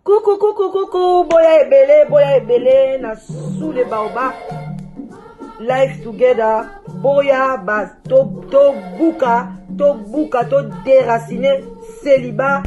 Coucou, coucou, coucou, boya ebele, boya ebele, na sous les baobabs, life together, boya ba to to buka, to buka, to déraciner, célibat,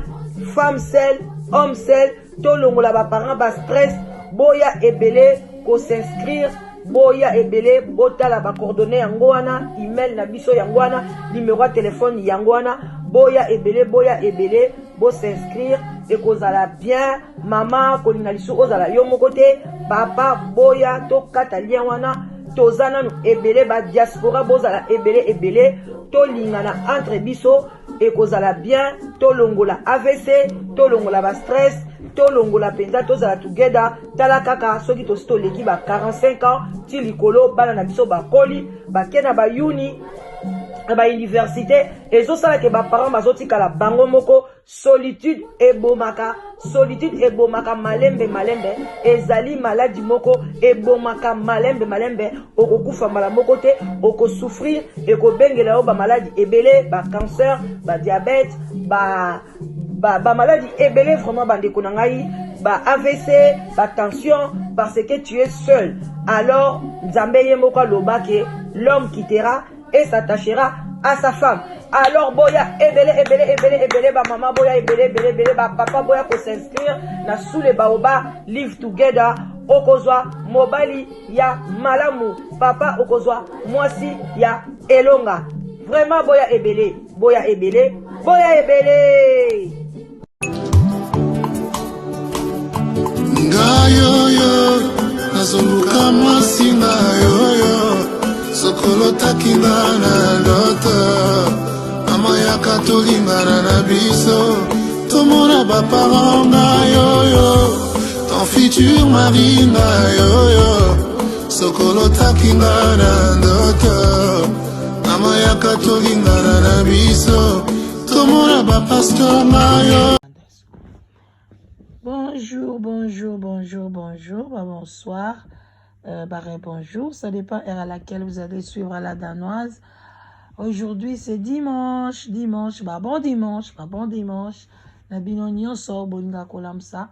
femme seule, homme seul, to longola ba parents ba stress, boya ebele ko s'inscrire, boya ebele botala ba coordonnées yango wana, email na biso yango wana, numéro ya téléphone yango wana, boya ebele, boya ebele, bo s'inscrire ekozala bien. Mama kolinga lisusu ozala yo moko te, papa boya tokata lien wana, toza nanu ebele ba diaspora, bozala ebele ebele, tolingana entre biso, ekozala bien. Tolongola AVC, tolongola ba stress, tolongola mpenza, tozala together. Tala kaka soki tosi toleki ba 45 ans ti likolo, bana na biso bakoli, bake na bayuni na bauniversité, ezosala ke baparent bazotikala bango moko. Solitude ebomaka, solitude ebomaka malembe malembe, ezali maladi moko ebomaka malembe malembe. Okokufa mbala moko te, okosouffrir, ekobengela yo bamaladi ebele, bacancer, badiabète, ba bamaladi ba ebele. Vraiment bandeko na ngai, ba AVC, batension, parce que tu es seul. Alors Nzambe ye moko aloba ke l'homme quittera et s'attachera à sa femme. Alors boya ebele ebele ebele ebele, bamama boya ebele ebele ebele, bapapa boya kos'inscrire na sous le baobab live together. Okozwa mobali ya malamu, papa okozwa mwasi ya elonga. Vraiment boya ebele, boya ebele, boya ebele. Ngai oyo nazoluka mwasi, ngai oyo sokolotaki nga na ndoto, mama yaka tolingana na biso, tomona baparent. Ngai oyo ton futur mari, ngai oyo sokolotaki nga na ndoto, mama yaka tolingana na biso, tomona bapasteur. Ngai oyo. Bonjour, bonjour, bonjour, bonjour, bah, bonsoir, bah, bonjour, ça dépend heure à laquelle vous allez suivre la danoise. Aujourd'hui, c'est dimanche, dimanche, bah, bon dimanche, bah, bon dimanche. Na bino nyonso bolinga kolamsa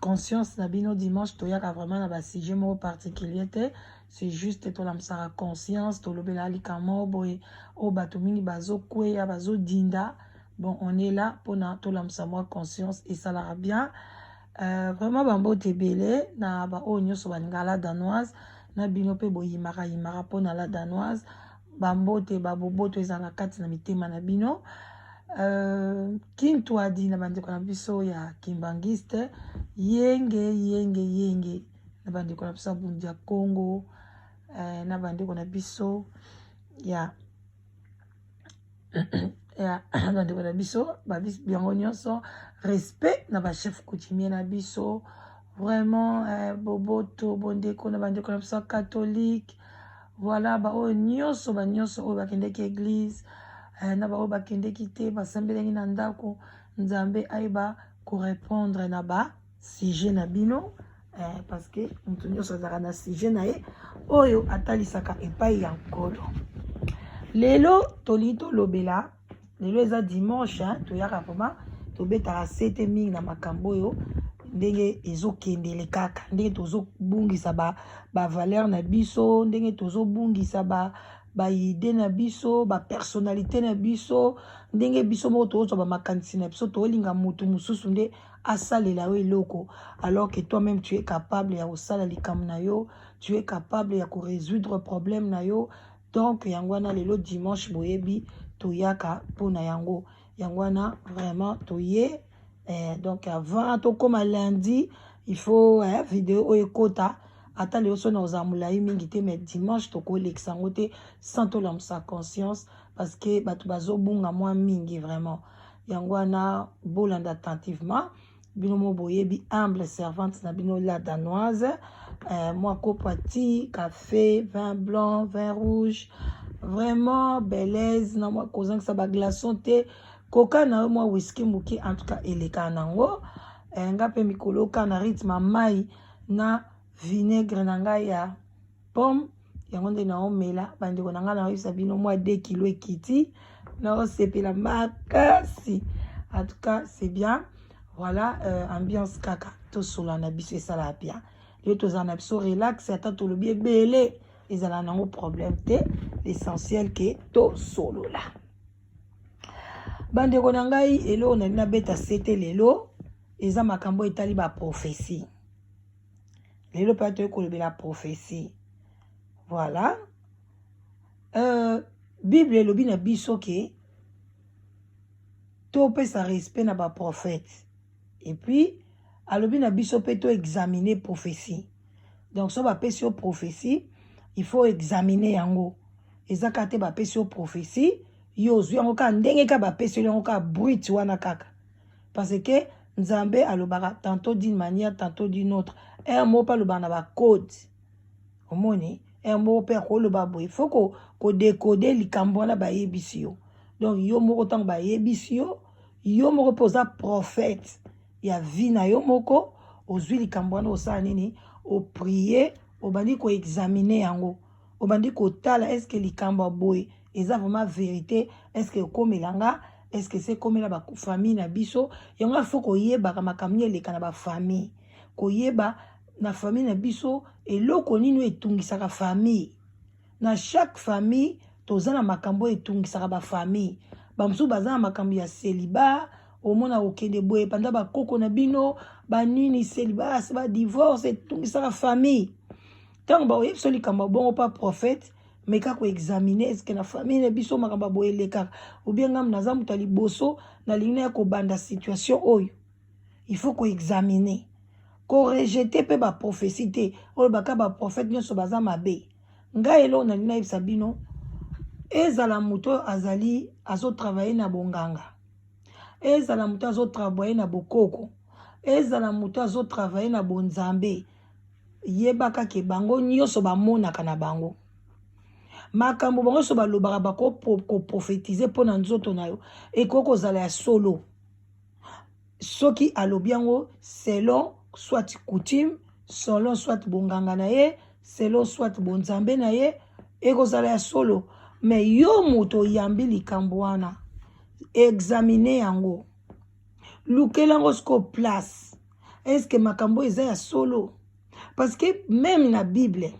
conscience na bino. Dimanche, toyaka vraiment na basujet moko particulier te, c'est juste tolamsaka conscience, tolobela likambo boye oyo bato mingi bazokweya, bazodinda. Bon, on est là mpona tolamisa mwa conscience, esalaka bien. Vraiment bambote ebele na baoyo nyonso balingaka la danoise, na bino mpe boyimaka yimaka mpona la danoise. Bambote baboboto eza na kati na mitema na bino. Kintwadi na bandeko na biso ya kimbangiste, yenge yenge yenge na bandeko na biso ya Bundu ya Congo, na bandeko na biso ya bandeko na biso yango nyonso. Respect na bachef coutumier na biso, vraiment boboto bondeko na bandeko na biso ya catholique. Voilà, baoyo nyonso, banyonso oyo bakendeki église, na baoyo bakendeki te, basambelaki na ndako, Nzambe ayeba korépondre na basujet na bino, parce que moto nyonso azalaka na sujet na ye oyo atalisaka epai ya Nkolo. Lelo tolingi tolobela, lelo eza dimanche, hein, toyaka vraiment tobetaka sete mingi na makambo oyo ndenge ezokendele kaka, ndenge tozobungisa bavaleur ba na biso, ndenge tozobungisa baidée ba na biso, bapersonnalité na biso, ndenge biso moko tozwa bamakanisi na biso, tolinga motu mosusu nde asalela yo eloko, alors que toi-même tu es capable ya kosala likambo na yo, tu es capable ya korésoudre problème na yo. Donc yango wana lelo dimanche, boyebi toyaka mpona yango. Yango wana vraiment toye. Donc avant tokóma lundi, il faut vidéo oyo ekota ata lelo. So na kozala molai mingi te, mais dimanche tokolekisa yango te sans tolamusa conscience, parce que bato bazobunga mwa mingi vraiment. Yango wana bolanda attentivement. Bino mo boyebi humble servante na bino la danoise. Mwa kopo ti café, vin blanc, vin rouge, vraiment belaise na mwa kozangisa baglaçon te. Koka na yo mwa whisky moke, en tout cas elekaka nango. Eh, nga mpe mikolo oka na rythme ya mai na vinaigre na ngai ya pomme, yango nde naomela. Bandeko na ngai, naoyebisa bino mwa 2 kilo ekiti, naosepela makasi. En tout cas c'est bien, voilà. Ambiance kaka tosola na biso esalaka bien. Yo tozala na biso relax, ata tolobi ebele ezala nango problème te, l'essentiel ke tosolola. Bandeko na ngai, eloko nali nabeta sete lelo eza makambo etali baprophétie. Lelo mpe toyei kolobela prophétie, voilà. Bible elobi na biso ke topesa respect na baprophète, et puis alobi na biso mpe toexamine prophétie. Donc so bapesi yo prophétie, il faut examiner yango. Eza kaka te bapesi yo prophétie, yo ozwi yango kaka ndenge kaka bapesi yo yango kaka brut wana kaka, parce que Nzambe alobaka tantôt d'une manière, tantôt d'une autre. Heure moko mpe alobaka na bacode, omoni, heure moko mpe akoloba boye. Faut kodécoder likambo wana bayebisi yo. Donc yo moko, ntango bayebisi yo, yo moko mpe oza prophète ya vie na yo moko. Ozwi likambo wana, osala nini? Oprier, obandi koexaminer yango, obandi kotala: est-ce likambo ya boye eza vraiment vérité? Est-ce ekomela nga? Est-ce se ekomela bafamille na biso? Yango faut koyebaka makambo nini eleka na bafamille, koyeba na famille na biso eloko nini oyo etungisaka famille. Na chaque famille toza na makambo oyo etungisaka bafamille. Bamosusu baza na makambo ya célibat, omona kokende boye panda bakoko na bino banini, célibat, badivorce etungisaka famille. Ntango baoyebi so likambo ya bongo pa prophète, meka koexaminer: est-ce na famille na biso makambo ya boye elekaka, ou bien ngambo naza moto ya liboso nalingi naya kobanda situation oyo? Il faut koexaminer, korejeter mpe baprophétie te oyo baka baprophète nyonso baza mabe. Ngai eloko nalingi nayebisa bino, ezala moto oyo azali azotravailler na bonganga, ezala moto azotravailler na bokoko, ezala moto azotravailler na bonzambe, yebaka ke bango nyonso bamonaka na bango makambo. Bango nyonso balobaka, bakoprophétiser mpo na nzoto na yo, ekoki kozala ya solo soki alobi yango selon soit coutume, selon soit bonganga na ye, selon soit bonzambe na ye, ekozala ya solo. Mais yo moto oyambi likambo wana, examine yango, lukela yango siko place: est-ce makambo eza ya solo? Parce que même na Bible,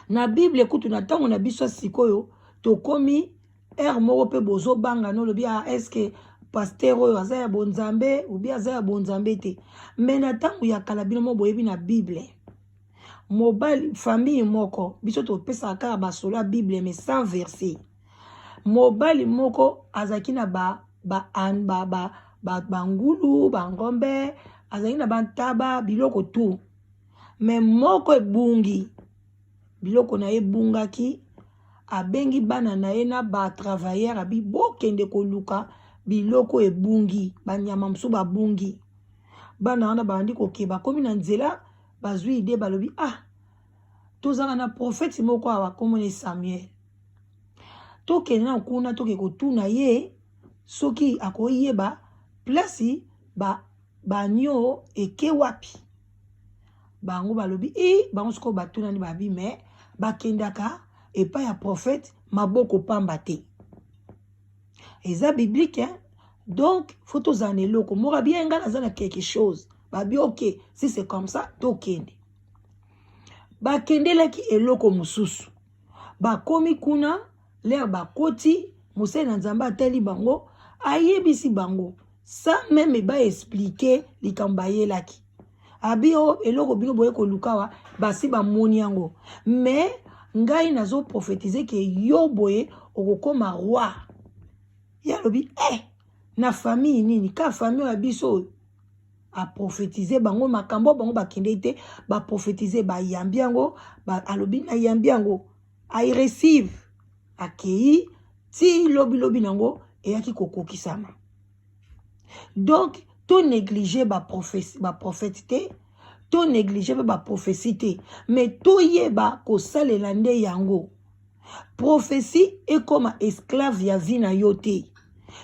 na Bible kutu, na ntango na biso sikoyo tokomi heure moko mpe bozobanga nolobi: ah, est-ce pasteur oyo aza ya bonzambe ou bien aza ya bonzambe te? Mais na ntango ya kala, bino mo boyebi na Bible, mobali, famille moko, biso topesaka kaka basolo ya Bible mais sans verset. Mobali moko azalaki na bangulu, ba, ba, ba, ba bangombe, azalaki na bantaba, biloko tu, mais moko ebungi. Biloko na ye ebungaki. Abengi bana na ye na batravailleur, abi: "Bokende koluka biloko ebungi, banyama mosusu babungi." Bana wana babandi kokeba, bakomi na nzela, bazwi idée, balobi: "Ah, tozalaka na prophète moko awa, komona Samuel, tokende na kuna, toke kotuna ye soki akoyeba place banio eke wapi." Bango balobi e bango sikoyo batunani, babi me bakendaka epai ya prophète maboko pamba te, eza biblique, hein? Donc faut tozala na eloko moko. Abi: "Ngai naza na quelque chose." Babi: "Ok, si c'est comme ça, tokende." Bakendelaki eloko mosusu. Bakomi kuna, l'heure bakoti, mosali na Nzambe atali bango, ayebisi bango sans même baexpliquer likambo bayelaki. Abi: "O eloko bino boye koluka awa, basi bamoni yango, mais ngai nazoprophétiser ke yo boye okokóma roi." Ye alobi: "Eh, na famille nini? Ka famille oyo ya biso oyo?" Aprophétiser bango makambo bango bakende te, baprophétiser, bayambi yango ba, alobi: "Nayambi yango." Aireceive, akei ti lobilobi nango eyaki kokokisama. Donc tonégliger baprophète te, tonégliger mpe baprophétie te, mais toyeba kosalela nde yango. Prophétie ekóma esclave ya vie na yo te.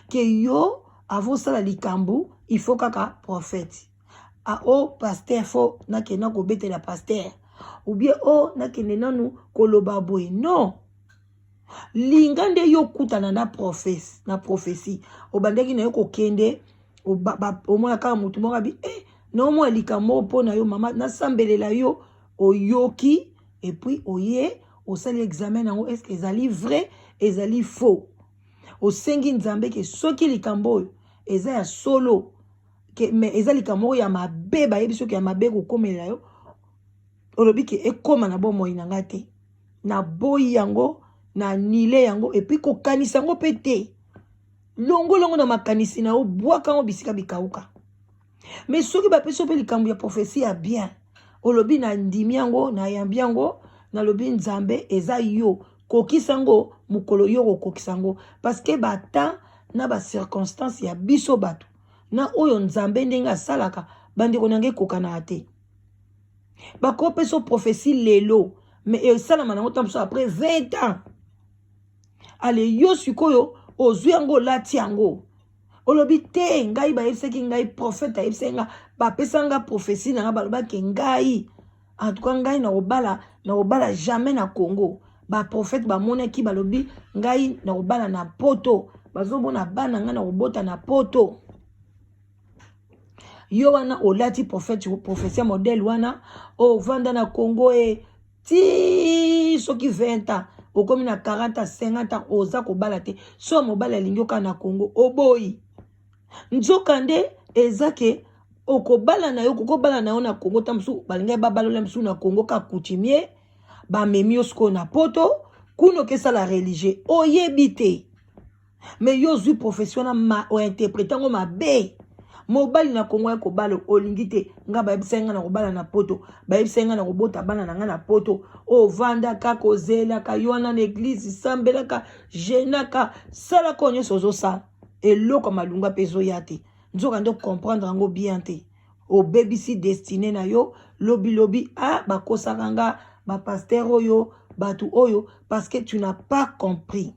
Ke yo avant osala likambo, il faut kaka prophète. Ah, oh pasteur, faut nakende kobetela pasteur. Ou bien oh nakende nanu koloba boye. Non. Linga nde yo okutana na prophétie, na prophétie. Obandaki na yo kokende omona kaka motu moko abi eh, naomona likambo moko mpo na yo mama, nasambelela yo, oyoki et puis oye osali examen nango, est-ce que ezali vrai, ezali faux. Osengi Nzambe ke soki likambo oyo eza ya solo ke, mais eza likambo moko ya mabe, bayebi soki ya mabe kokomelela yo, olobi ke ekóma na bomoi na nga te, naboyi yango, na nile yango, et puis kokanisa yango mpe te, longolongo na makanisi na yo, bwaka yango bisika bikauka. Mais soki bapesi yo mpe likambo ya prophétie ya bien, olobi na ndimi yango, nayambi yango, nalobi Nzambe eza yo, kokisa yango mokolo yo kokokisa yango, parce que batemps na bacirconstance ya biso bato na oyo Nzambe ndenge asalaka, bandeko na ngai, ekokanaka te. Bakopesa prophétie lelo, mais esalama nango ntango mosusu après 20 ans. Ale yo sikoyo ozwi yango, olati yango, olobi te ngai bayebisaki ngai, prophète ayebisaki nga, bapesa nga prophétie na nga, balobaki ngai en tout cas ngai nakobala, nakobala jamais na Congo. Baprophète bamonaki, balobi ngai nakobala na Poto, bazomona bana ngai nakobota na Poto. Yo wana olati prophète, prophétie modèle wana, ovanda na Congo e ti soki 20 ans, okomi na 40 ans, 50 ans, oza kobala te. So mobali alingi okaka na Congo, oboyi. Nzoka nde eza ke okobala na yo, kokobala na yo na Congo, ta mosusu balingai babalola mosusu na Congo ka coutumier, bamemi yo sikoyo na Poto kuna, okesala religieux, oyebi te. Mais yo ozwi prophétie wana, ointerpréter yango mabe. Mobali na Kongo ya kobala olingi te, nga bayebisai nga na kobala na Poto, bayebisai nga na kobota bana na nga na Poto. Ovanda kaka, ozelaka yo wana na église, sambelaka, jeûnaka, salaka oyo nyonso ozosala, eloko ya malunga mpe ezoya te. Nzoka nde comprendre yango bien te, obebisi destinée na yo. Lobilobi ah, bakosaka nga bapasteur oyo, bato oyo, parce que tu n'as pas compris,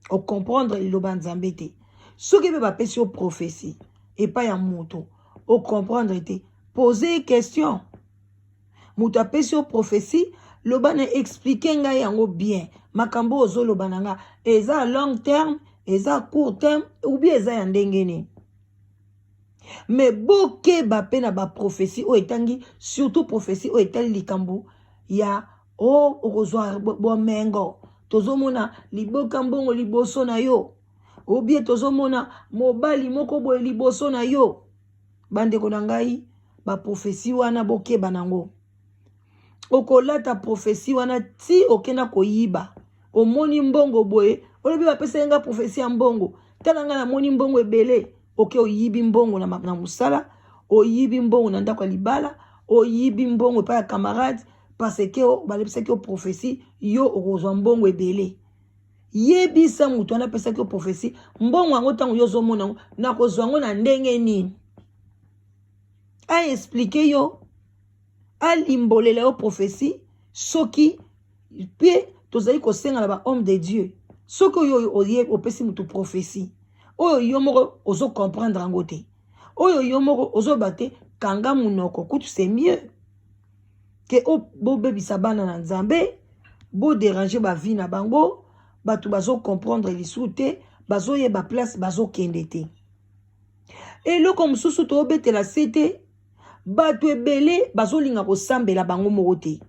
ocomprendre liloba Nzambe te. Soki mpe bapesi yo prophétie epai ya moto, ocomprendre te, pose question. Moto apesi yo prophétie, loba na expliquer ngai yango bien, makambo ozoloba na nga eza long terme, eza court terme, ou bien eza ya ndenge nini. Mais bokeba mpe na baprophétie oyo etangi, surtout prophétie oyo etali likambo ya o okozwa bomengo, tozomona liboka mbongo liboso na yo, ou bien tozomona mobali moko boye liboso na yo. Bandeko na ngai, baprophétie wana bokeba nango. Okolata prophétie wana ti okenda koyiba, omoni mbongo boye, olobi bapesaki nga prophétie ya mbongo, tala ngai namoni mbongo ebele. Oke oyibi mbongo na mosala, oyibi mbongo na ndako ya libala, oyibi mbongo epai ya camarade, parce que balebisaki yo prophétie, yo okozwa mbongo ebele. Yebisa moto wana apesaki yo prophétie, mbongo yango ntango yo ozomona yango, nakozwa yango na ndenge nini? Aexpliquer yo, alimbolela yo prophétie. Soki mpe tozali kosenga na bahomme de Dieu, soki oyo oye opesi moto prophétie oyo yo moko ozocomprendre yango te, oyo yo moko ozoba te, kanga monoko kutu, c'est mieux ke bobebisa bana na Nzambe, bodéranger bavie na bango. Bato bazocomprendre lisusu te, bazoyeba place bazokende te. Eloko mosusu toobetela se te, bato ebele bazolinga kosambela bango moko te.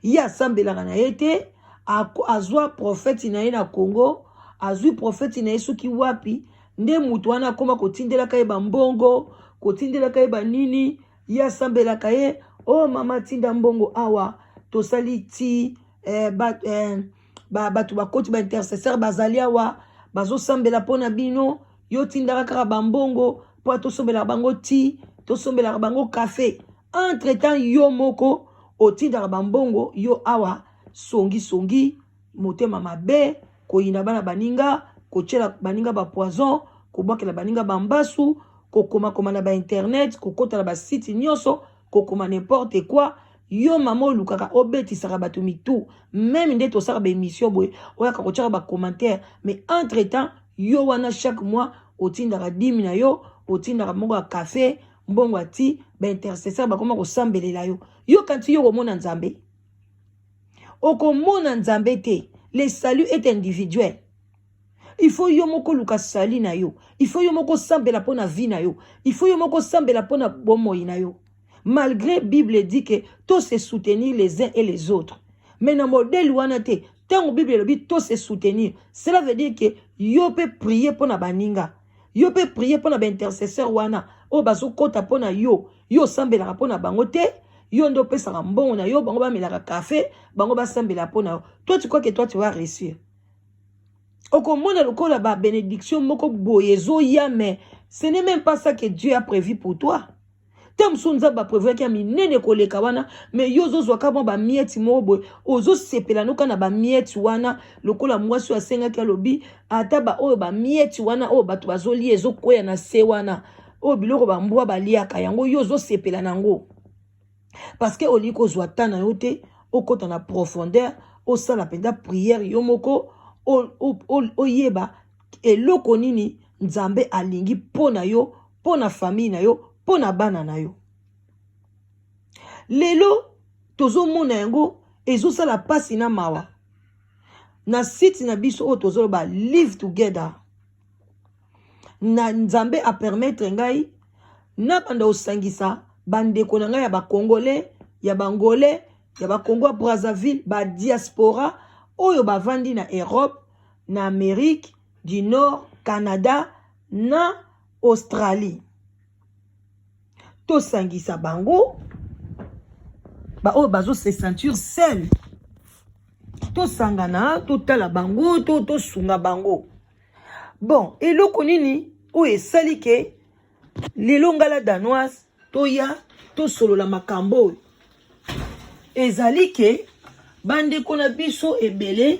Ye asambelaka na ye te, azwa prophète na ye na Congo, azwi prophète na ye soki wapi, nde moto wana akóma kotindelaka ye bambongo, kotindelaka ye banini. Ye asambelaka ye o oh, mama tinda mbongo awa, tosali ti eh, ba, eh, ba, bato bakoti, baintercesseur bazali awa, bazosambela mpo na bino, yo tindaka kaka bambongo mpo tosombelaka bango ti, tosombelaka bango café. Entre temps yo moko otindaka bambongo, yo awa songisongi, motema mabe, koyina bana baninga, kotiela baninga bapoison, kobwakela baninga bambasu, kokomakoma na bainternet, kokota na basite nyonso, kokoma n'importe quoi. Yo mama olukaka obetisaka bato mitu, même nde tosalaka baémission boye, oyaka kotiaka bacommentaire, mais entre temps yo wana chaque mois Otindaka dime na yo, otindaka mbongo ya kafe, mbongo ya ti, baintercesseur bakoma kosambelela yo. Yo kanti yo okomona Nzambe? Okomona Nzambe te. Le salut est individuel. Il faut yo moko luka salut na yo. Il faut yo moko sambela mpo na vie na yo. Il faut yo moko sambela mpo na bomoi na yo. Malgré Bible dit que to se soutenir les uns et les autres. Mais na modèle wana te, ntango Bible elobi to se soutenir, cela veut dire que yo pe prier mpo na baninga. Yo pe prier mpo na ba intercesseur wana oyo bazokota mpo na yo. Yo osambelaka mpo na bango te, yo nde opesaka mbongo na yo, bango bamelaka kafe, bango basambela mpo na yo. Toi tu crois que toi tu vas réussir? Okomona lokola ba bénédiction moko boye ezoya, mais ce n'est même pas ça que Dieu a prévu pour toi. Te mosusu Nzambe aprevoyaki ya minene koleka wana, mais yo ozozwaka mwa bamieti moko boye, ozosepela noka na bamieti wana, lokola mwasi oyo asengaki alobi ata baoyo bamieti wana oyo bato bazolia ezokweya na se wana, oyo biloko bambwa baliaka yango, yo ozosepela nango parce que olingi kozwa temps na yo te, okota na profondeur, osala mpenza prière yo moko, oyeba eloko nini Nzambe alingi mpo na yo, mpo na famille na yo, mpo na bana na yo. Lelo tozomona yango ezosala pasi na mawa na site na biso oyo tozoloba live together. Na Nzambe a permettre ngai nabanda kosangisa bandeko na ngai ya ba Congolais, ya ba Angolais, ya ba Congo ya Brazzaville, ba diaspora oyo bavandi na Europe, na Amérique du Nord, Canada na Australie. Tosangisa bango baoyo bazo se sentir seul, tosangana, totala bango, tosunga bango. Bon, eloko nini oyo esali ke lelo ngala danoise toya tosolola makambo oyo? Ezali ke bandeko na biso ebele,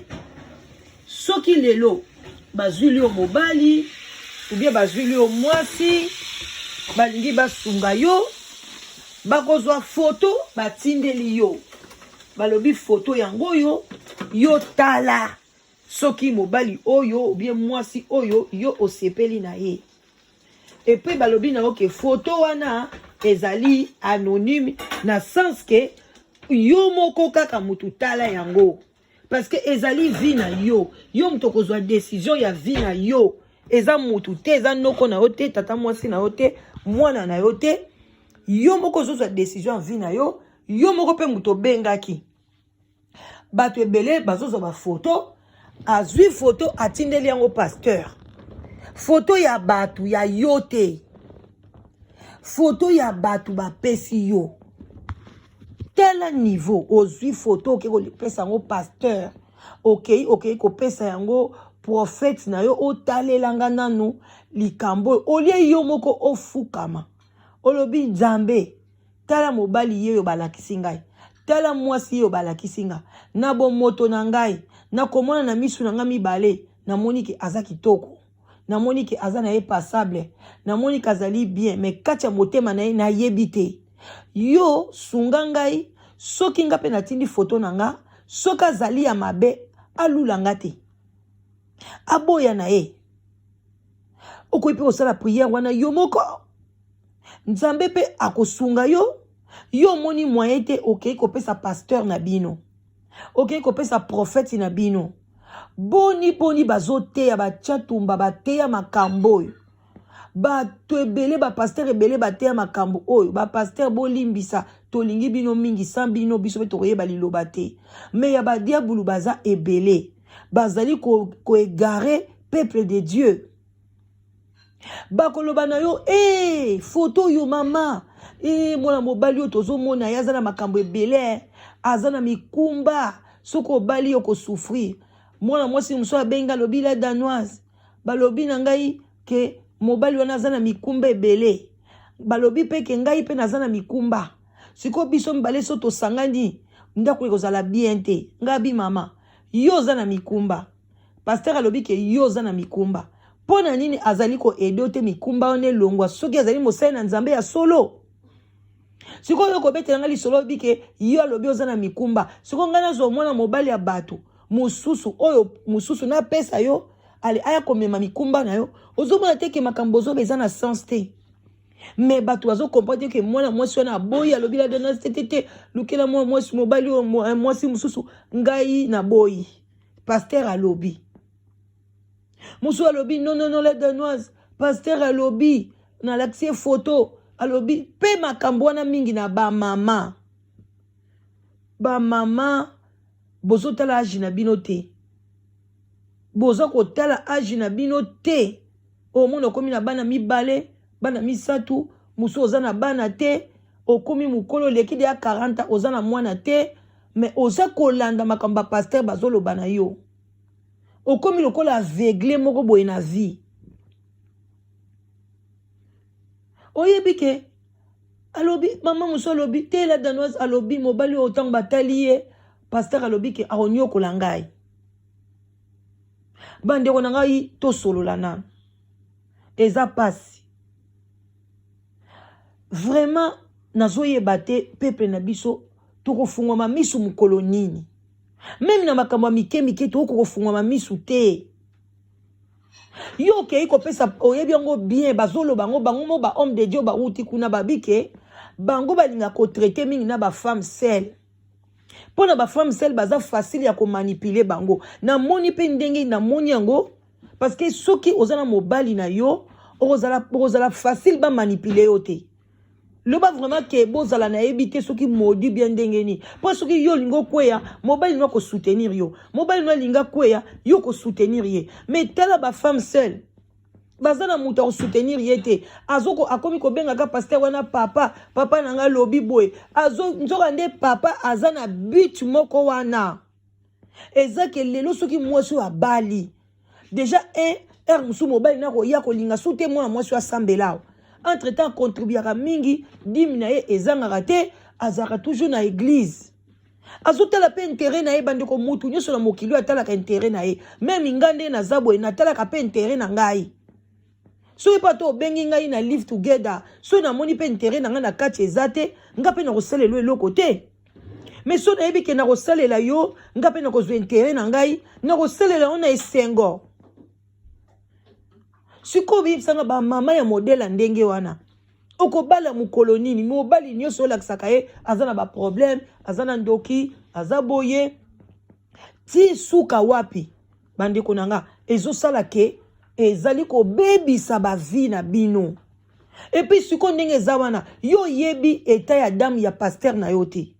soki lelo bazwili yo mobali ou bien bazwili yo mwasi, balingi basunga yo, bakozwa foto batindeli yo, balobi foto yango oyo, yo tala soki mobali oyo ou bien mwasi oyo yo osepeli na ye. Et puis balobi na yo ke foto wana ezali anonyme, na sens ke yo moko kaka mutu tala yango, parce que ezali vie na yo, yo mutu okozwa décision ya vie na yo. Eza mutu te, eza noko na yo te, tata mwasi na yo te, mwana na yo te. Yo moko ozozwa décision ya vie na yo, yo moko mpe mutu obengaki. Bato ebele bazozwa bafoto, azwi foto atindeli yango pasteur, foto ya bato ya yo te, foto ya bato bapesi yo. Tala niveau, ozwi foto oke kopesa yango pasteur, okei kopesa yango prophète na yo, otalelanga nanu likambo oyo. Olie yo moko ofukama, olobi Nzambe, tala mobali ye oyo balakisi ngai, tala mwasi ye oyo balakisi nga, na bomoto na ngai, nakomona na misu na ngai mibale, namoni ke aza kitoko, namoni ke aza na ye passable, namoni ke azali bien, mais kati ya motema na ye nayebi te. Yo sunga ngai, soki nga mpe natindi foto na nga, soki azali ya mabe alula nga te, aboya na ye. Okoki mpe kosala prière wana yo moko, Nzambe mpe akosunga yo. Yo omoni moyen te, okei kopesa pasteur na bino, okei kopesa prophète na bino. Boni boni bazoteya, batia tumba, bateya makambo oyo. Bato ebele, bapasteur ebele bateya makambo oyo. Bapasteur, bolimbisa, tolingi bino mingi, sans bino biso mpe tokoyeba liloba te. Mais ya badiabulu baza ebele, bazali koégare peuple de Dieu. Bakoloba na yo, e foto oyo mama, e mwana mobali oyo tozomona ye aza na makambo ebele, aza na mikumba, soki obali yo kosouffrir. Mwana mwasi mosusu abengi, alobi la danoise, balobi na ngai ke mobali wana aza na mikumba ebele, balobi mpe ke ngai mpe naza na mikumba, sikoyo biso mibale so tosangani ndako ekozala bien te. Ngai abi mama, yo oza na mikumba, pasteur alobi ke yo oza na mikumba, mpo na nini azali koaider te mikumba wana elongwa, soki azali mosali na Nzambe ya solo? Sikoyo yo kobetela ngai lisolo, olobi ke yo alobi oza na mikumba, sikoyo ngai nazwa mwana mobali ya bato mosusu oyo mosusu napesa yo. Ale aya komema mikumba na yo. Ozomona te ke makambo ozoba eza na sens te. Mais bato bazo comprendre te ke mwana mwasi wana aboyi, alobi la dana te te te, lukela mwa mwasi mobali oyo mwasi mosusu, ngai naboyi. Pasteur alobi. Mosusu alobi non non non la danoise, pasteur alobi, nalakisi ye photo, alobi pe makambo wana mingi na ba mama. Ba mama bozotala age na bino te. Boza kotala age na bino te. Omona okomi na bana mibale, bana misato, mosusu oza na bana te, okomi mokolo oleki deya 40 ans oza na mwana te, mais oza kolanda makambo ba pasteur bazoloba na yo. Okomi lokola aveugle moko boye na vie. Oyebi ke alobi mama mosusu alobi te la danoise alobi mobali oyo ntango batali ye pasteur alobi ke akonyokola ngai. Bandeko na ngai tosolola nanu, eza pasi vraiment. Nazoyeba te peuple na biso tokofungwama misu mokolo nini. Meme na makambo ya mike mike tokoki kofungwama misu te. Yo okei kopesa, oyebi yango bien, bazoloba yango bango mo ba homme de Dieu bawuti kuna babike bango balinga kotraite mingi na ba femme seule. Mpo na ba femme seule baza facile ya komanipuler bango. Namoni mpe ndenge namoni yango parce que soki oza na mobali na yo okozala facile ba manipuler yo te. Loba vraiment ke bozala nayebi te soki maudit bien ndenge nini. Po soki yo olingi okweya, mobali no akosoutenir yo. Mobali no alingi akweya, yo okosoutenir ye. Mais tala ba femme seule baza na moto akosoutenir ye te. Azoko akomi kobenga ka pasteur wana papa, papa na nga lobi boye. Azo nzoka nde papa aza na but moko wana. Eza ke lelo soki mwasi oyo abali deja un heure mosusu mobali na koya kolinga su te mwana mwasi oyo asambela awa. Entre temps acontribuaka mingi, dime na ye ezangaka te, azalaka toujours na église. Azotala pe intérêt na ye. Bandeko, mutu nyonso na mokili oyo atalaka intérêt na ye. Meme nga nde naza boye, natalaka pe intérêt na ngai. Soki mpe ata obengi ngai na live together, soki namoni pe intérêt na ngai na kati eza te, nga pe nakosalela eloko te. Mais soki nayebi ke nakosalela yo, nga pe nakozwa intérêt na ngai, nakosalela yo na esengo. Sikoyo biyebisanga ba mama ya modèle ya ndenge wana, okobala mokolo nini? Mobali nyonso olakisaka ye aza na ba problème, aza na ndoki, aza boye, ti suka wapi? Bandeko na nga, ezosala ke ezali kobebisa ba vie na bino. Et puis sikoyo ndenge eza wana, yo oyebi etat ya dame ya pasteur na yo te.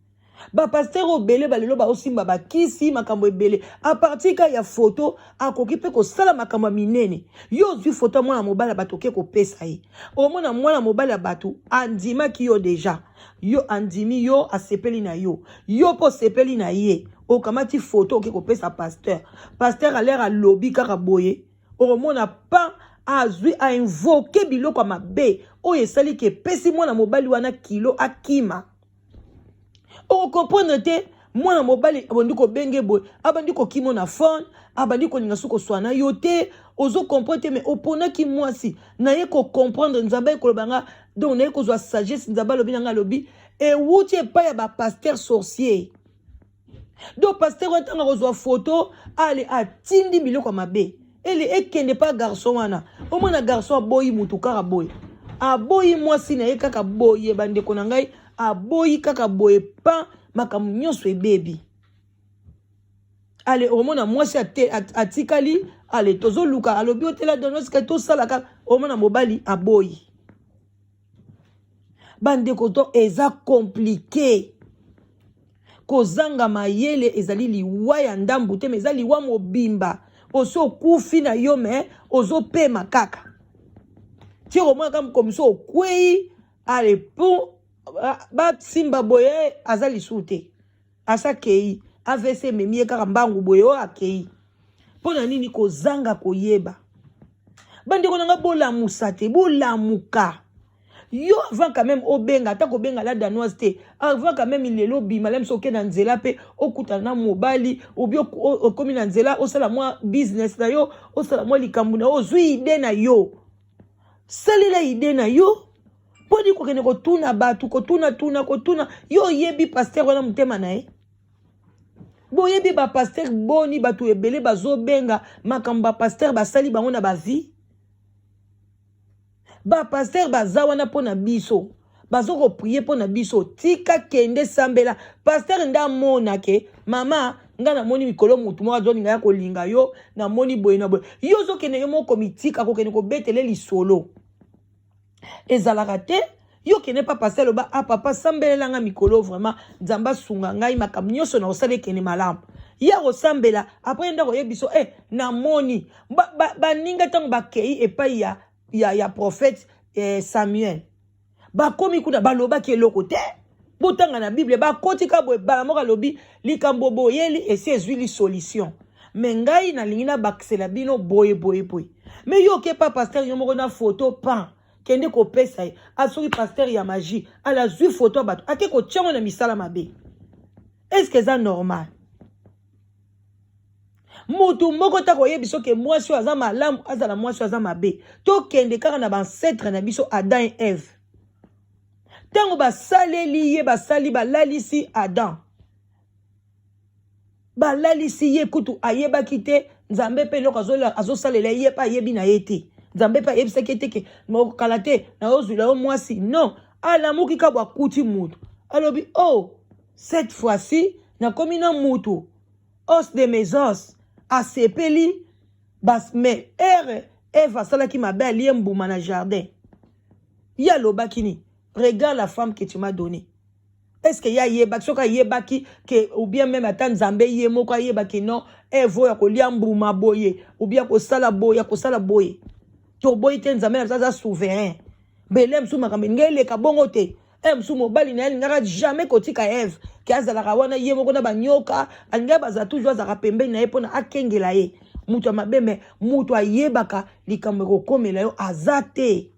Ba pasteur oyo ebele balelo baosimba bakisi makambo ebele a partir ka ya photo, akoki pe kosala makambo ya minene. Yo ozwi photo ya mwana mobali ya bato oke kopesa ye. Omona mwana mobali ya bato andimaki yo deja, yo andimi yo, asepeli na yo, yo mpo osepeli na ye, okamati photo oke kopesa pasteur. Pasteur alere alobi kaka boye, okomona pa azwi a invoke biloko ya mabe oyo esali ke epesi mwana mobali wana kilo akima. Okokomprendre te, mwana mobali abandi kobenge boye, abandi kokima na phone, abandi kolinga soki koswana yo te, ozo comprendre te. Mais oponaki mwasi naye kocomprendre, Nzambe aye koloba nga, donc naye kozwa sagesse. Nzambe alobi na nga, alobi ewuti epai ya ba pasteur sorcier. Donc pasteur wana ntango akozwa photo, ale atindi biloko ya mabe ele ekende pa garçon wana. Omona garçon aboyi mutu kaka boye, aboyi mwasi na ye kaka boye. Bandeko na ngai, aboyi kaka boye pa makambo nyonso ebebi. Ale omona mwasi atikali, ale tozoluka, alobi otela donoske tosala kaka, omona mobali aboyi. Bandeko, to eza compliqué. Kozanga mayele ezali liwa ya ndambu te, mais eza liwa mobimba. Osi okufi na yo, mais ozopema kaka. Ti okomona kaka mokomi so okwei, ale po basimba boye, aza lisusu te, asa akei AVC ememi ye kaka mbangu boye, oyo akei. Mpo na nini? Kozanga koyeba. Bandeko na nga, bolamusa te, bolamuka. Yo avant quand même obenga, ata kobenga la danoise te, avant quand même lelo obima la miso, oke na nzela mpe okutana na mobali, obi okomi na nzela, osala mwa business na yo, osala mwa likambo na yo, ozwi idée na yo, salela idée na yo. Mponi kokende kotuna bato, kotuna tuna kotuna? Yo oyebi pasteur wana motema na ye. Boyebi ba pasteur boni bato ebele bazobenga makambo ba pasteur basali bango na ba vie. Ba pasteur baza wana mpo na biso, bazo ko prier mpo na biso. Tika kende sambela pasteur nde amona ke mama nga namoni mikolo motu moko azolinga ya kolinga yo, namoni boye na boye. Yo ozokende yo moko komitika kokende kobetele lisolo ezalaka te. Yo kende pa pasteur, loba ah papa sambelela nga mikolo vraiment Nzambe asunga ngai makambo nyonso na kosala ekende malamu. Ye akosambela après nde akoyebi biso eh, namoni baninga ntango bakei epai ya prophète Samuel, bakomi kuna balobaki eloko te. Botanga na Bible, bakoti ka boye bala moko alobi likambo boyeli esi ezwili solution, me ngai nalingi nabakisela bino boye boye boye. Me yo oke pa pasteur yo moko na photo pan kende kopesa ye asoki pasteur ya magie ala azwi photo ya bato ake kotiango na misala mabe. Est-ce que eza normal? Motu moko ta koyebi soki mwasi oyo aza malamu azala mwasi oyo aza mabe. Tokende kaka na baancetre na biso Adam et Eve. Ntango basaleli ye, basali balalisi Adam, balalisi ye kutu ayebaki te. Nzambe mpe eloko azosalela ye mpe ayebi na ye te. Nzambe mpe ayebisaki ye te ke mokala te naozwila yo mwasi. Non, alamuki kabwa akuti mutu, alobi oh cette fois-ci nakomi na mutu, os de mes os. Asepeli bas, mais ere Eve asalaki mabe, alie mbuma na jardin, ye alobaki nini? Regarde la femme que tu m'as donnée. Est-ce que ye ayebaki? Soki ayebaki ke ou bien même ata Nzambe ye moko ayebaki non, Eve oyo akolia mbuma boye ou bien akosala boye, akosala boye. Toboyi te, Nzambe na biso aza souverain. Bele mosusu makambo elingi eleka bongo te. E mosusu mobali na ye alingaka jamais kotika Eve ke azalaka wana ye moko na banyoka, alingaka bazala toujours azalaka pembeni na ye mpona akengela ye moto ya mabe. Me moto ayebaka likambo ekokomela yo aza te.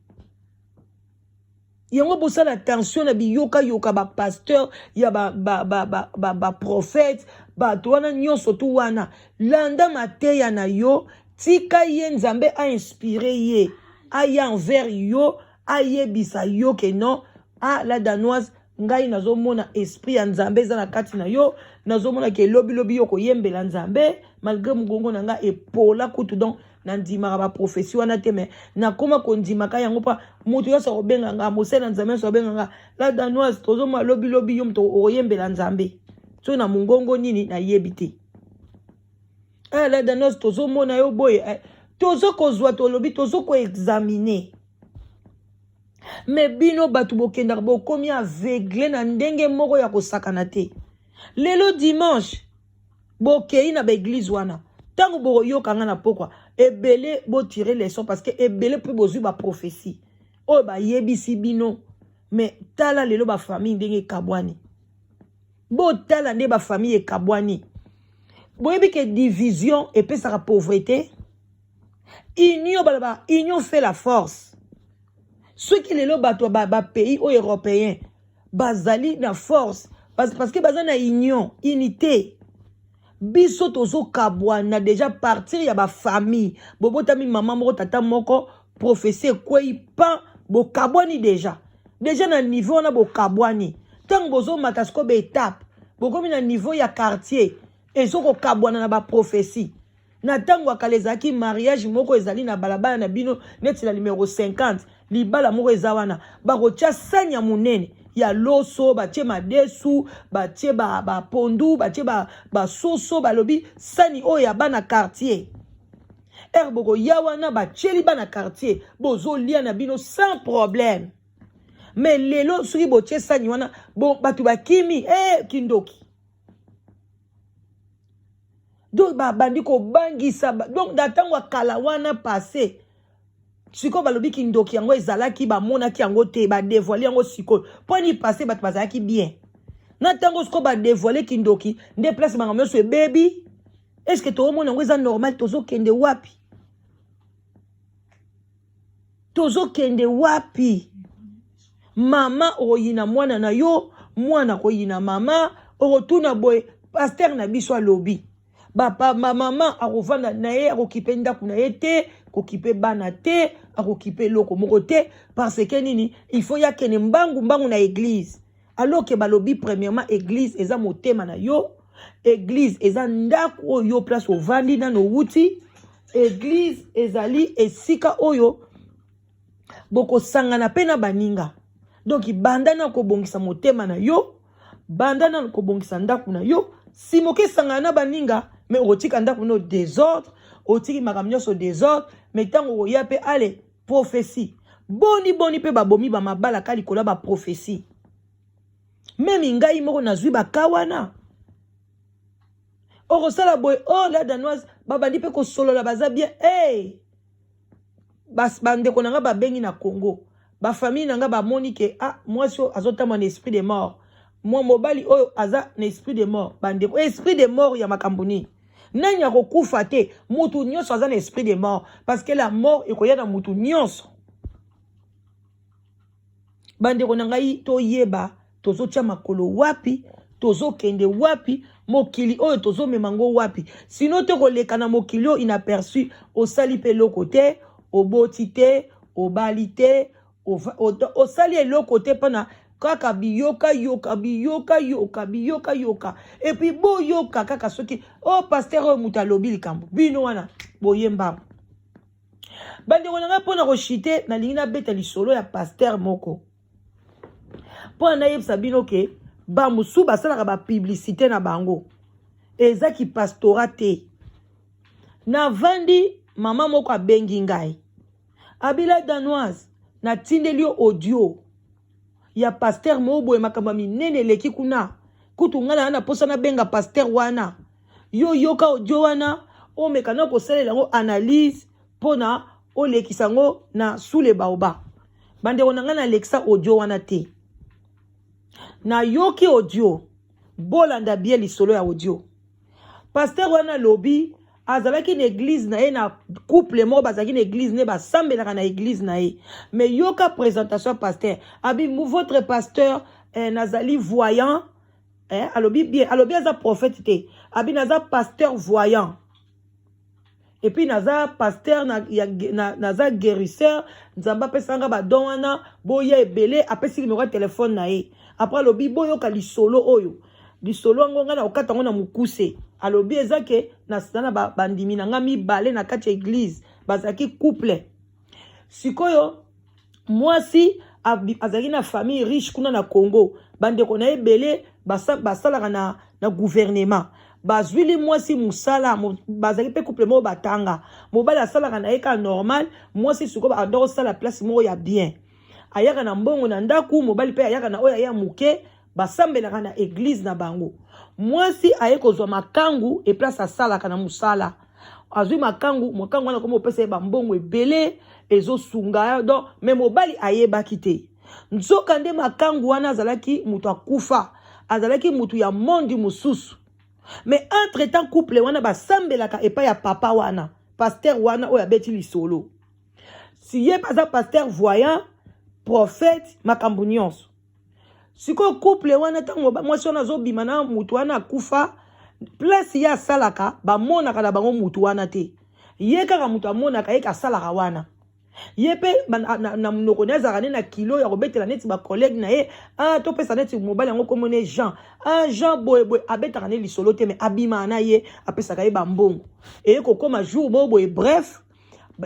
Yango bosala attention na biyokayoka bapasteur ya baprophète ba, ba, ba, bato wana nyonso tu wana. Landa mateya na yo, tika ye Nzambe ainspire ye aya envers yo, ayebisa yo ke non, ah la danoise, ngai nazomona esprit ya Nzambe eza na kati na yo, nazomona ke lobilobi yo koyembela Nzambe malgré mongongo na ngai epola kutu. Donc nandimaka baprophétie wana te, me nakoma kondimaka yango mpa moto nyonso akobenga nga mosali na Nzambe, nyonso akobenga nga la danoise, tozomona lobilobi yo moto okoyembela Nzambe soki na mongongo nini nayebi te. Eh, la danoise, tozomona yo boye eh, tozo kozwa tolobi tozo koexamine. Me bino bato bokendaka bokomi aveugle na ndenge moko ya kosakana te. Lelo dimanche bokei na baeglise wana, ntango bokoyoka nga na pokwa ebele, botire leçon parce que ebele mpe bozwi baprophétie oyo bayebisi bino. Me tala lelo bafamille ndenge ekabwani, botala nde bafamille ekabwani. Boyebi ke division epesaka pauvreté. Union, baloba union fait la force. Soki lelo bato bapays oyo européen bazali na force parce que baza na union, unité. Biso tozokabwana déjà partir ya bafamille. Bobotami mama moko tata moko, prophétie ekwei pan, bokabwani déjà na niveau wana. Bokabwani ntango bozomata sikoyo baétape, bokomi na niveau ya quartier, ezokokabwana na baprophétie. Na ntango ya kala ezalaki mariage moko ezali na balabala na bino neti na numero 50, libala moko eza wana, bakotia sani ya monene ya loso, batie madesu, batie bapondu, batie basoso, balobi sani oyo ya bana quartier. Ere bokoya wana, batieli bana quartier, bozolia na bino sans problème. Mais lelo soki botie sani wana, bon, bato bakimi eh, kindoki. Donc babandi kobangisa. Donc na ntango ya kala wana passé, sikoyo balobi kindoki yango ezalaki, bamonaki yango te, badévoile yango sikoyo. Mpo ni passé bato bazalaki bien, na ntango sikoyo badévoile kindoki nde place makambo nyonso ebebi. Est ce que toomona yango eza normal? Tozokende wapi? Tozokende wapi? Mama okoyina mwana na yo, mwana akoyina mama. Okotuna boye, pasteur na biso alobi bamama akovanda na ye, akokipe ndako na ye te, kokipe bana te, akokipe eloko moko te, parce que nini? Il faut yakende mbangu mbangu na église, alors ke balobi premièrement église eza motema na yo. Eglise eza ndako oyo yo place ovandi nano owuti. Eglise ezali esika oyo bokosangana mpe na baninga. Donc banda na kobongisa motema na yo, banda na kobongisa ndako na yo, nsima okesangana na baninga. Me okotika ndako no désordre, otiki makambo nyonso désordre. Me ntango okoya mpe ale prophétie, boni boni mpe babomi bamabala ka likolo ya baprophétie. Meme ngai moko nazwi baka wana, okosala boye, oh la danoise, babandi mpe kosolola, baza bien. Hey! Bandeko na nga babengi na Congo, bafamille na nga bamoni ke ah, mwasi oyo azotambola na esprit de mort, mwa mobali oyo aza na esprit de mort. Bandeko, esprit de mort ya makambo nini? Nani akokufa te? Mutu nyonso aza na esprit de mort, parce que la mort ekoya na mutu nyonso. Bandeko na ngai, toyeba tozotia makolo wapi, tozokende wapi, mokili oyo tozomema ngo wapi. Sino te koleka na mokili oyo inaperçu, osali mpe eloko te, oboti te, obali te, osali eloko te, mpona kaka biyoka yoka, biyoka yoka, biyoka yoka. Et puis boyoka kaka soki o oh, pasteur oyo moto alobi likambo, bino wana boyembango. Bandeko na ngai, mpona koshite, nalingi nabeta lisolo ya pasteur moko mpo nayebisa bino ke bamosusu basalaka bapublicité na bango, eza kipastorat te. Navandi, mama moko abengi ngai, abila danoise, natindeli yo audio ya pasteur moko boye, makambo ya minene eleki kuna. Kutu ngai na mposa nabenga pasteur wana. Yo yoka audio wana, omeka na kosalela yango analyse mpona olekisa yango na sous le baobab. Bandeko na ngai, nalekisa audio wana te, nayoki audio. Bolanda bien lisolo ya audio. Pasteur wana alobi azalaki na église na ye na couple moko, bazalaki na église ne, basambelaka na église na ye. Mais yoka présentation ya pasteur, abi votre pasteur, nazali voyant, alobi bien, alobi aza prophète te, abi naza pasteur voyant et puis naza pasteur na, ya, na, naza guérisseur, Nzambe apesanga badon wana, boya ebele. Apesi numéro ya telefone na ye. Après alobi boyoka lisolo oyo. Lisolo yango ngai na kokata yango na mokuse. Alobi eza ke naza na bandimi na ngai mibale na kati ya église, bazalaki couple. Sikoyo mwasi azalaki na famille riche kuna na Congo, bandeko na ye ebele basalaka na gouvernement, bazwili mwasi mosala. Bazalaki mpe couple moko batanga. Mobali asalaka na ye kaka normal, mwasi sikoyo anda kosala place moko ya bien, ayaka na mbongo na ndako, mobali mpe ayaka na oyo aya moke. Basambelaka na église na bango. Mwasi aye kozwa makangu e place asalaka na mosala, azwi makangu. Makangu wana komi opesa ye bambongo ebele, ezosunga. Donc mais mobali ayebaki te, nzoka nde makangu wana azalaki moto akufa, azalaki motu ya mondi mosusu. Mais entre temps couple wana basambelaka epai ya papa wana, pasteur wana oyo abeti lisolo. Si ye aza pasteur voyant, prophète, makambo nyonso. Sikoyo couple wana, ntango mwasi wana azobima na mutu wana akufa, place ye asalaka bamonaka na bango mutu wana te, ye kaka moto amonaka ye asalaka wana. Ye mpe na monoko na ye azalaka nde na kilo ya kobetela neti bacollègue na ye. Ah, topesa neti mobali yango komona Jean. Ah, Jean boye boye, abetaka ne lisolo te, me abimaka na ye, apesaka ye bambongo. Eye kokóma jour moko boye, bref,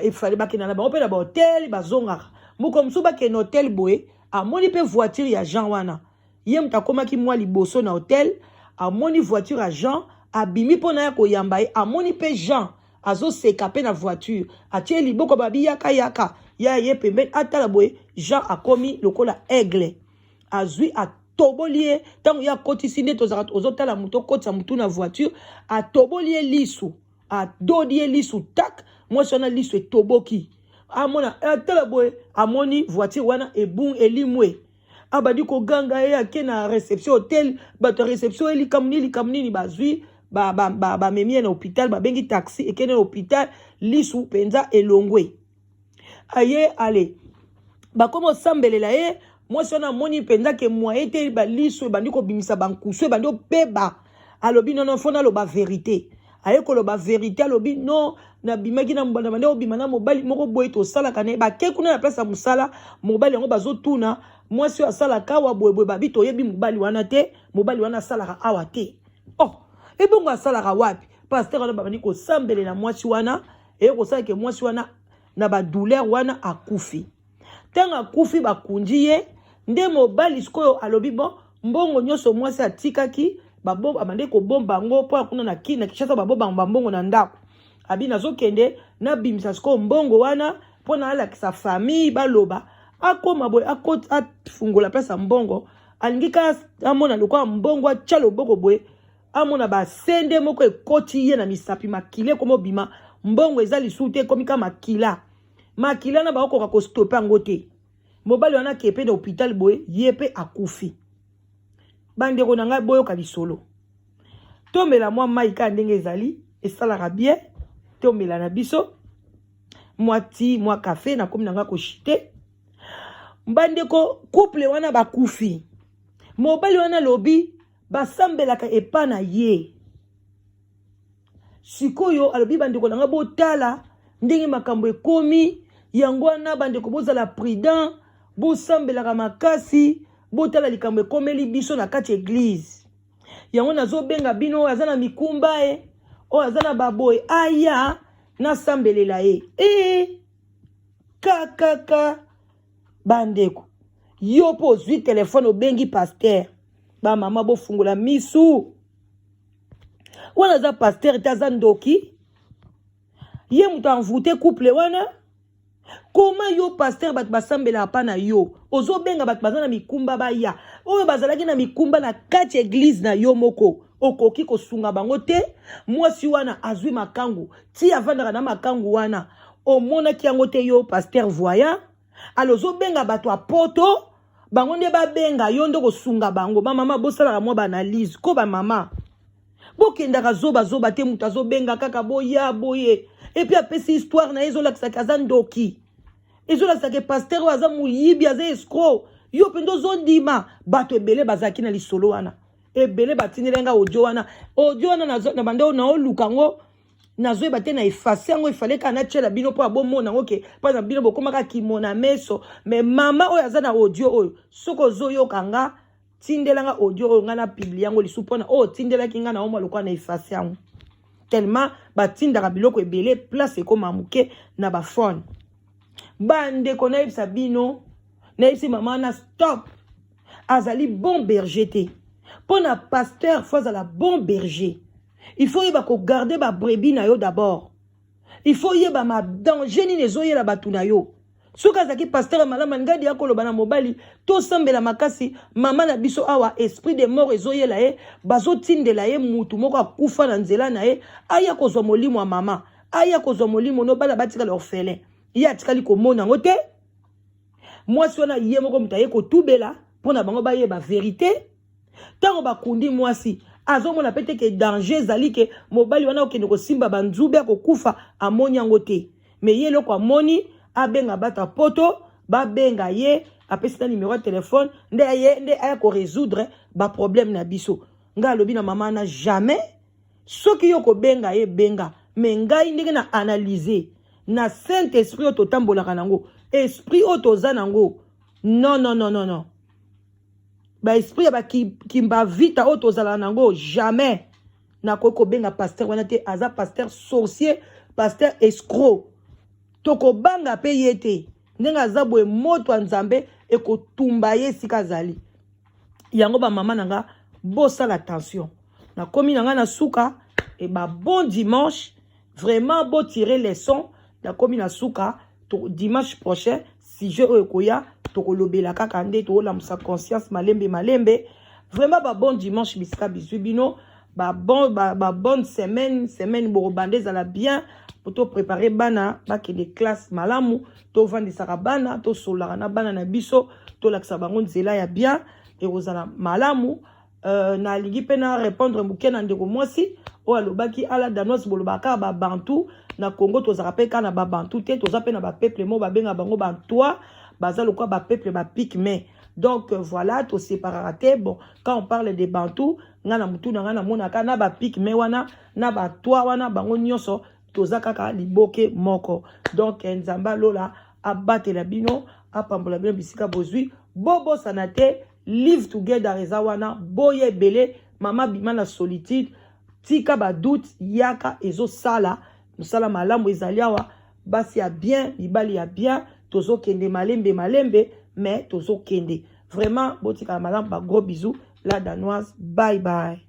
efale bakenda na bango mpe na bahotel, bazongaka moko mosusu, bakende hotel boye, amoni mpe voiture ya Jean wana. Ye moto akomaki mwa liboso na hotel, amoni voiture ya Jean, abimi mpo na ya koyamba ye, amoni mpe Jean azoseka mpe na voiture, atie liboko, babi yaka yaka ya ye pembeni, atala boye, Jean akomi lokola aigle, azwi atoboli ye. Ntango ye akotisi nde tozalaka ozotala moto okotisa motu na voiture, atoboli ye lisu, adodi ye lisu tak. Mwasi wana lisu etoboki, amona, atala boye, amoni voiture wana ebung elimwe, abandi koganga. Ye ake na réception hotel, bato ya réception ye likambo nini, likambo nini? Bazwi bamemi ye na hôpital, babengi taxi, ekende na hôpital, lisu mpenza elongwe. Aye ale bakomi osambelela ye. Mwasi wana amoni mpenza ke moye te, balisu ebandi kobimisa bankusu, ebandi obeba. Alobi non, faut naloba vérité. Aye koloba vérité, alobi non, nabimaki na bandi kobima na mobali moko boye, tosalaka na ye. Bake kuna na place ya mosala, mobali yango bazotuna mwasi oyo asalaka awa boyeboye, babi toyebi mobali wana te, mobali wana asalaka awa te. Oh. Ebongo asalaka wapi? Pasteur wana babandi kosambelela mwasi wana, eye kosala ke mwasi wana na badouleur wana akufi. Ntango akufi, bakundi ye. Nde mobali sikoyo alobi: bon, mbongo nyonso mwasi atikaki, abandi kobomba yango mpo kuna na Kinshasa babomba bambongo na ndako. Abi: nazokende nabimisa sikoyo mbongo wana mpo na alakisa famille. Baloba akóma boye, afungola place ya mbongo, alingi kaka amona lokola mbongo, atya loboko boye, amona basende moko ekoti ye na misapi, makila ekoma obima. Mbongo eza lisusu te, ekomi ka makila. Makila na bakokoka kostopper yango te. Mobali wana ake mpe na hôpital boye, ye mpe akufi. Bandeko na ngai, boyoka lisolo. Tomela mwa mai kaka ndenge ezali, esalaka bien. Tomela na biso mwa ti, mwa kafe. Nakomi na ngai koshite. Bandeko, couple wana bakufi. Mobali wana alobi basambelaka epa na ye. Sikoyo alobi: bandeko na ngai, botala ndenge makambo ekomi. Yango wana, bandeko, bozala prudent, bosambelaka makasi. Botala likambo ekomeli biso na kati ya église. Yango nazobenga bino, oyo aza na mikumba, ye oyo aza na baboye, aya nasambelela ye. E kakaka, bandeko, yo mpo ozwi telefone, obengi pasteur. Bamama, bofungola misu. Wana aza pasteur te, aza ndoki. Ye moto envoûté couple wana. Koma yo pasteur, bato basambelaka mpa na yo, ozobenga bato baza na mikumba baya. Oyo bazalaki na mikumba na kati ya église na yo moko, okoki kosunga bango te. Mwasi wana azwi makangu, ti avandaka na makangu wana, omonaki yango te, yo pasteur voyant. Alors ozobenga bato ya Poto, bango nde babenga yo nde kosunga bango. Bamama, bosalaka mwa baanalyse ko. Bamama, bokendaka zobazoba te. Moto azobenga kaka boya boye, et puis apesi histoire na ye, ezolakisaka aza ndoki, ezolakisaka pasteur oyo aza moyibi, aza escroc. Yo mpenza ozondima. Bato ebele bazalaki na lisolo wana, ebele batindeli nga audio wana. Audio wana na bande naoluka yango, nazoyeba te, na effacer yango. Efale kaka natiela bino mpo abomona yango ke mpo na bino bokomaka kimona meso. Mais mama oyo aza na audio oyo, soki ozoyoka nga, tindelanga audio oyo, ngai na publier yango lisusu. Mpona oyo otindelaki ngai na omwa lokola na effacer yango, tellement batindaka biloko ebele, place ekóma moke na baphone. Bandeko, nayebisa bino, nayebisi mama na stop, azali bon berger te. Mpo na pasteur, faut azala bon berger, il faut yeba kogarder babrebis na yo d'abord, il faut yeba madanger nini ezoyela bato na yo. Soki azalaki pasteur ya malamu, alingaki ya koloba na mobali: tosambela makasi, mama na biso awa, esprit de mort ezoyela ye, bazotindela ye mutu moko akufa na nzela na ye, aya kozwa molimo ya mama, aya kozwa molimo no, bana batikala orphelin. Ye atikali komona yango te. Mwasi wana, ye moko moto aye kotubela mpo na bango bayeba vérité. Ntango bakundi mwasi, azomona mpe te ke danger ezali, ke mobali wana okende kosimba banzube, akokufa. Amoni yango te. Mais ye eloko amoni, abenga bato ya Poto, babenga ye, apesi na numéro ya telefone, nde aye, nde aya korésoudre baproblème na biso. Ngai alobi na mama na jamais. Soki yo kobenga ye, benga. Mais ngai, ndenge na analyse na saint esprit oyo totambolaka nango, esprit oyo toza nango, non, non, non, non, non, baesprit ya bakimbavita oyo tozalaka nango, jamais nakoki kobenga pasteur wana te. Aza pasteur sorcier, pasteur escroc. Tokobanga mpe ye te. Ndenge aza boye, moto ya Nzambe ekotumba ye esika azali. Yango, bamama na nga, bosala attention. Nakomi na nga na suka. E ba bon dimanche, vraiment botire leçon. Nakomi na suka. Dimanche prochain, sujet oyo ekoya, tokolobela kaka nde tokolamusa conscience malembe malembe. Vraiment, ba bon dimanche bisika bizwi bino, ba ba bonne semaine. Semaine bokobanda ezala bien, po topréparer bana bakende classe malamu. Tovandisaka bana, tosololaka na bana na biso, tolakisa bango nzela ya bien, ekozala malamu. Nalingi mpe na répondre moke na ndeko mwasi oyo alobaki ala danoise. Bolobaka kaka babantu na Congo, tozalaka mpe kaka na babantu te, toza mpe na bapeuple moko babenga bango bantwa, baza lokola bapeuple bapygmées. Donc voilà, toseparaka te. Bon, quand on parle de bantu, ngai na mutu na ngai namonaka na bapygmées wana na batwa wana, bango nyonso toza kaka liboke moko. Donc Nzambe alola abatela bino, apambola bino bisika bozwi. Bobosana te, live together eza wana. Boya ebele. Mama, bima na solitude. Tika ba doute, yaka, ezosala mosala malamu. Ezali awa basi ya bien, mibali ya bien. Tozokende malembe malembe, mais tozokende vraiment. Botikala malamu, ba gros bisous. La Danoise, bye bye.